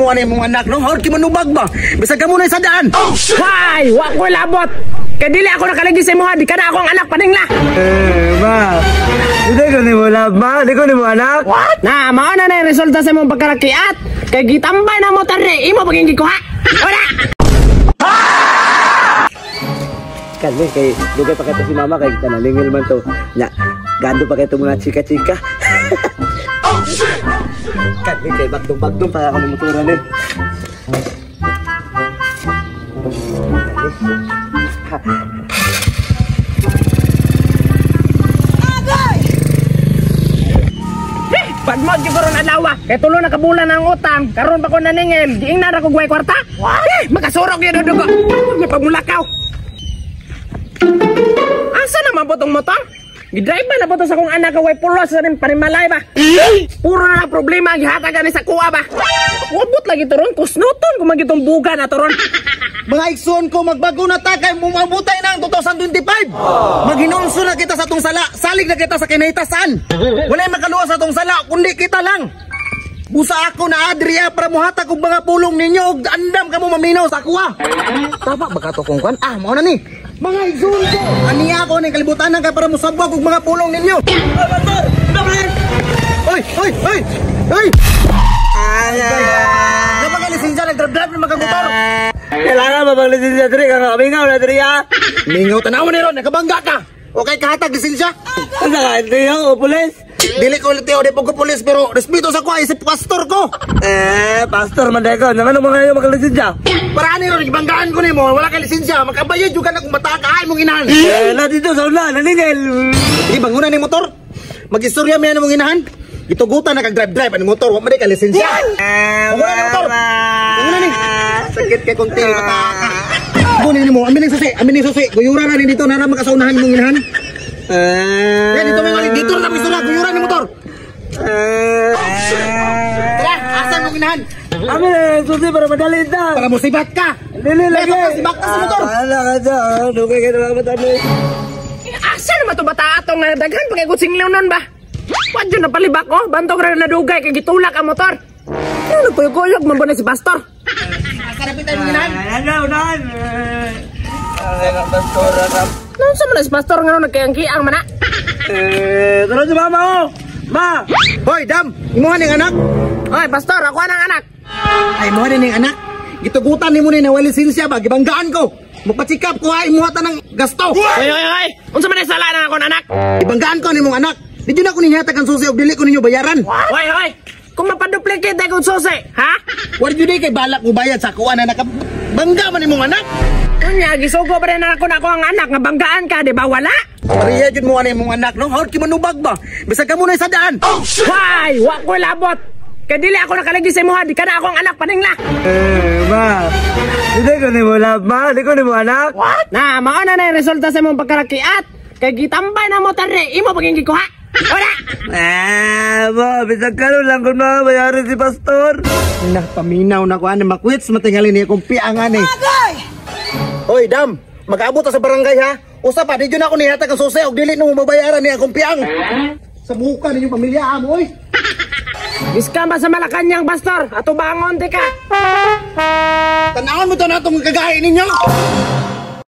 mo ani imong anak, no? Hawd kimanubag ba? Bisag kamo na sa daan. Hoy, wa ko labot. Kay dili ako nakalagi sa imuha, di ka na akong anak paningla. Eh, ma. Hindi ko ni mo love, ma. Hindi ko ni mo anak. What? Na, mao na na yung resulta sa imong pagkarakiat. Kay gitambay na mo tari, imo paging gikuha. Wala! Kali, kay dugay pa kato si mama kay tanalingil man to. Na, gando pa kato mga chika-chika. Oh, shit! Kali, kay bagdong-bagdong pa ako ng motoran eh. Pagmod yung karon adlaw, kay tulo na kabulan ang utang, karon pa ko naningil, giingnan ra ko guway kwarta. What? Eh, makasurok yun dugo. May pagmulakaw. Asa naman po tong motor? Gidrive ba na po to sa akong anak way pulos sa rin panimalay ba? Puro na lang problema ang gihatagan ni sa kuha ba? Wabot lagi to ron, kusnuton kung magitong buga na to ron. Mga igsoon ko, magbago na ta kay mumabutay na ang 2025. Maghinulso na kita sa tong sala, salig na kita sa kinahitasan. Walay makaluwas sa tong sala, kundi kita lang. Busa ako na Adria para muhatag og mga pulong ninyo og andam kamo maminaw sa akuha. Tama ba ka to kung kwan? Ah, mao na ni. Mga igsoon ko, aniya ako ning kalibutan kay para mosabwag og mga pulong ninyo. Oy, oy, oy! Oy! Kapag lisensya nagdrive-drive ng mga motor. Kailangan ba bang lisensya diri? Kang kamingaw na diri ah. Mingaw tanaw ni ron, nakabangga ka. Okay kahatag lisensya? Asa ka LTO o pulis? Dili ko LTO, di po ko pulis, pero respeto sa ko ay si pastor ko. Eh, pastor man ko. Naman ang mga yung maglisensya. Para ani ron, gibanggaan ko nimo, wala kay lisensya, makabayad juga na kung bata ka ay mong inahan. Eh, na dito sa una, naningil. Di banguna ni motor. Magistorya mi mong inahan. Gitugutan na kag drive-drive ani motor, wa man di ka lisensya. Banguna ni motor. Banguna ni. Sakit kay kung tili bata ka. Kunin nimo, amin ning susi. Guyura na ni dito na makasaunahan mong inahan. Eh, dito may wali dito na misura, guyura ni motor. Tara, asan mong inahan? Amin ning susi para madali ta. Para musibat ka. Dili lagi. Musibat ka sa motor. Wala ka dyan. Dugay kayo na mga matami. Asa naman to bata atong daghan pag ikot singlaw nun ba? Wadyo na palibak ko, bantog ra na dugay kay gitulak ang motor. Ano nagkuyog-kuyog man ba na si pastor? Asa na pitay mong inahan? Ano, unahan. Noon sa man si pastor nga nagkayang-kiang man na? Eh, tara si mama oh. Ma! Hoy, dam! Imuha ning anak! Hoy, pastor, ako ang anak! Ay, imuha ning anak! Gitugutan ni mo ni na wala lisensya ba? Gibanggaan ko! Magpatsikap ko ha, imuha ta ng gasto! Hoy, hoy, hoy! Unsa man sala na akong anak? Ibanggaan ko nimong anak! Di na ko ninyo hatag ang susi og dili ko ninyo bayaran! Hoy, hoy! Kung mapaduplicate akong susi, ha? Wala yun eh, kay balak mo bayad sa kuha na nakabangga man imong anak! Kunya, gisugo pa rin ako na ako ang anak nga banggaan ka, di ba? Wala? Pareha yun mo ani imong anak, no? Hawd kimanubag ba? Bisag ka muna sa daan! Oh, shit! Hoy, wa ko labot! Kay dili ako nakalagi sa imuha, di ka na akong anak paningla! Eh, ma! Hindi ko ni mo love, ma! Hindi ko ni mo anak! What? Na, mao na na yung resulta sa imong pagkarakiat! Kay gitambay na mo tari, imo paging gikuha! Wala! Eh, ma! Bisag karon lang kung mabayaran si pastor! Nah, paminaw na ko, ano, makwits, matingali niya kung piangan eh! Hoy, dam! Mag-abot ta sa barangay ha! Usa pa, di dyan ako nihatag ang susi og dili nung mabayaran niya akong piang! Sa buka ninyong pamilya amo, oy! Iskam ba sa Malacanang, pastor? Ato bangon, di ka! Tanawon mo to na itong kagahi ninyo!